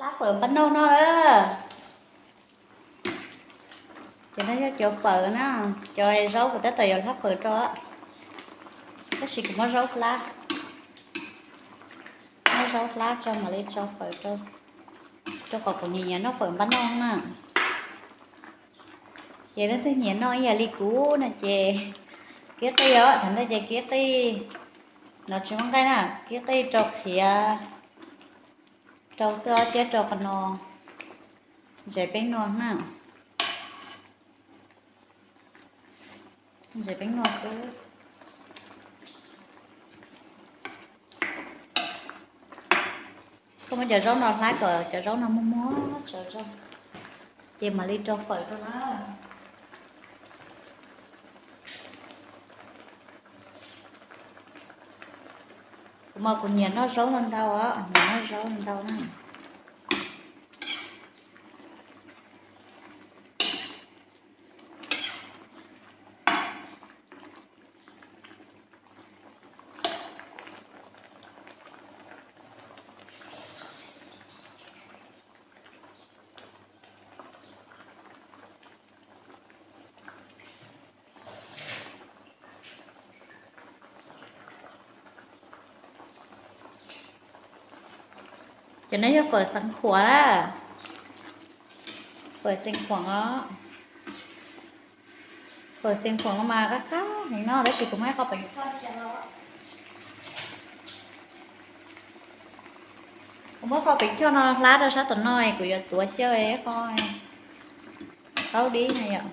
Hlab fawm npab nauj no lawm. Ces no yog cov fawm na, cov zaub kuv tab tom yuav hlab fawm rau, tab sis kuv muab zaub hlab, muab zaub hlab tso mam li tso fawm rau, rau qhov kuv nyiam nyiam noj fawm npab nauj na. Ces leej twg nyiam noj ib yam li kuv no ces kib qij os, thaum ntawd ces kib qij, no tsis muaj nqaij na, kib qij rau qhiav rau xwb thiab rau qhov no ntses peeb no na. Ntses peeb no xwb. Koj muab cov zaub no hlab kom cov zaub no muag muag tsawv rau, ces mam li rau fawm rau na. Kuv mas kuv nyiam noj zaub ntau ntau os, nyiam noj zaub ntau na. Cov no yog fawm xeev khuam na. Fawm xeev khuam os. Fawm xeev khuam no mas qab qab heev no, tab sis kuv muab qhov peem choj cia los. Kuv muab qhov peem choj no hlab rau sab tom no, kuv yuav tuav xyaw qhov qaub dib na yom.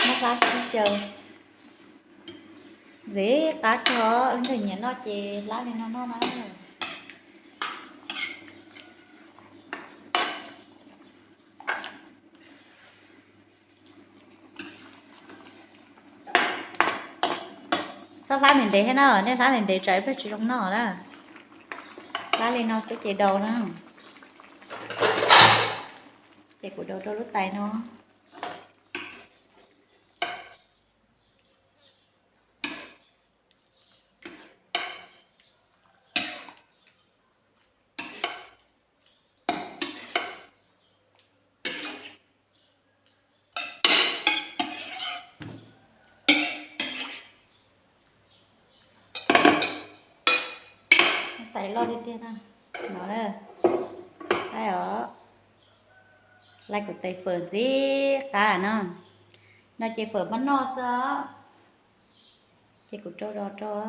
Muab hlab sib xyaw. Ntxim qab kawg, leej twg nyiam noj ces hlab li no noj na. Txhob hlab ntev ntev thiab na, nej hlab ntev ntev tsam ib pliag tsis zoo noj na. Hlab li no xwb ces daus na. Ces kuv daus rau lub tais no. Tais loj tiag tiag no na. Lais os, lais kuv tais fawm ntxim qab no. No ces fawm npab noj xwb. Ces kuv rau dos rau.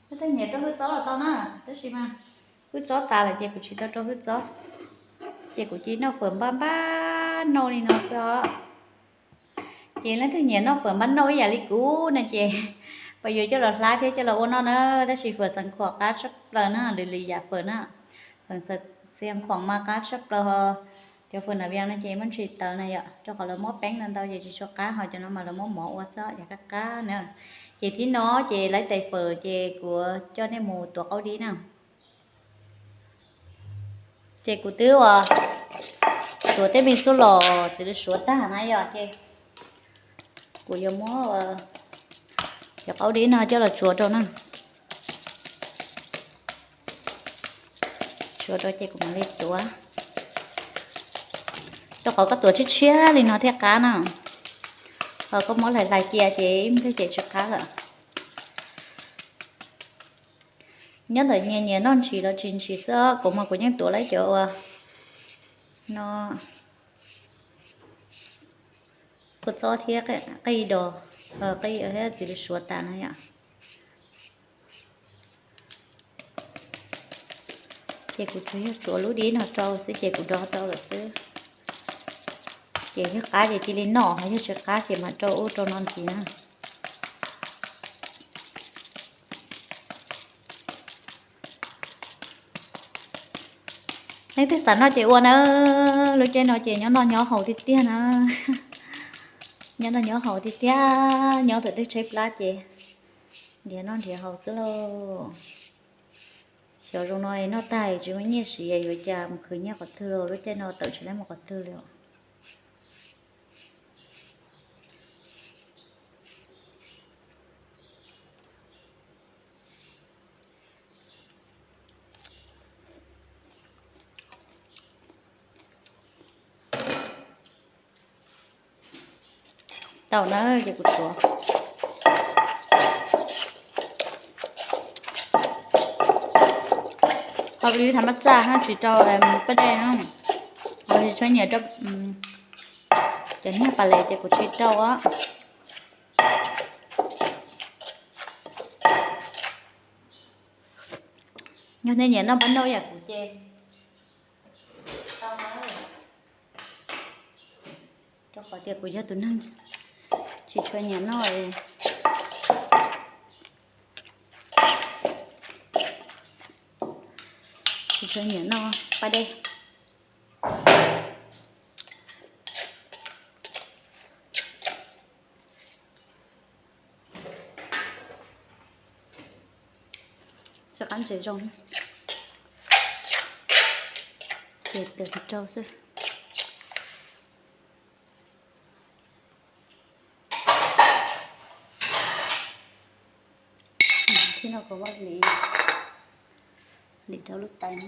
Leej twg nyiam rau hwj txob los tau na, tab sis mas hwj txob tas lawm ces kuv tsis tau rau hwj txob. Ces kuv cia noj fawm npab npab noj li no xwb os. Ces leej twg nyiam noj fawm npab noj ib yam li kuv no ces pab yuav coj los hlab thiab coj los ua noj na, tab sis fawm xeev khuam qab tshaj plaws na, lwm lwm yam fawm na. Fawm xeev khuam mas qab tshaj plaws ho. Cov fawm nam vias no ces muaj ntsis tawv na yom, rau qhov lawv muab peeb ntau ntau ces tsis tshua qab, ho cov no mas lawv muab mov ua xwb, yam qab qab na. Ces thib no ces lais tais fawm ces kuv coj nej mus tuav qaub dib na. Ces kuv twb ua tuav tej me xub los txiv lws suav tag na yom, ces kuv yuav muab cov qaub dib no coj los tsuav rau na. Tsuav rau ces kuv mam li tuav. Rau qhov koj tuav tshiab tshiab li no thiaj qab na. Ho koj muab hlais hlais cia ces ib pliag ces tsis qab lawm. Nyob ntawm nyias nyias noj ntsis los tsis ntsis xwb, kuv mas kuv yeej tuav lawm cov uas no, kua txob thiab qij dos, qij thiab txiv lws suav tas na yom. Ces kuv tsuas yog tsuav lub dib no rau xwb ces kuv do rau lawm xwb. Ces yog qab ces cia li noj, ho yog tsis qab ces mam rau ub rau no ntxiv na. Leej twg xav noj ces ua na, lub caij no ces nyob noj nyob haus tiag tiag na. Nyob noj nyob haus tiag tiag, nyob thaum twg tshaib plab ces nrhiav noj nrhiav haus xwb lauj. Cov zoo no noj tag tsis muaj nyiaj siv yuav cas mus khwv nyiaj qhov twg los lub caij no tawm tsis tau mus qhov twg li os. Tau na, ces kuv tuav. Hau li thav mab xaj no tsis rau paj dej no, ho tsis tshua nyiam rau cov niag pas les ces kuv tsis rau os. Yog nej nyiam noj paj nauj yam kuv ces tau na, rau qhov tias kuv yog tus neeg tsis tshua nyiam noj, tsis tshua nyiam noj paj dej. Xwb qab ntses zoo, ces tawm rau xwb. Thiab no kuv muab li, li rau lub tais.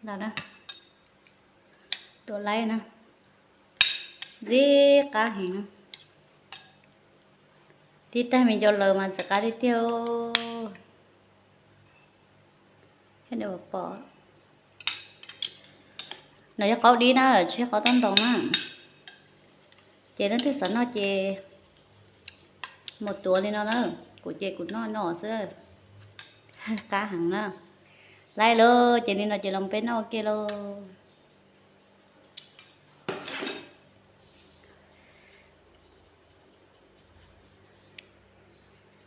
Ntawd na, tuav laib na, ntxim qab heev na. Tib tag me ncua lawm mas ntxim qab tiag tiag. Pom, no yog qaub dib na, tsis yog qaub toj ntoo na. Ces leej twg xav noj ces mus tuav li no na, kuv ces kuv noj no xwb, qab heev na. Laib lauj, ces li no ces los peb noj ua ke lauj.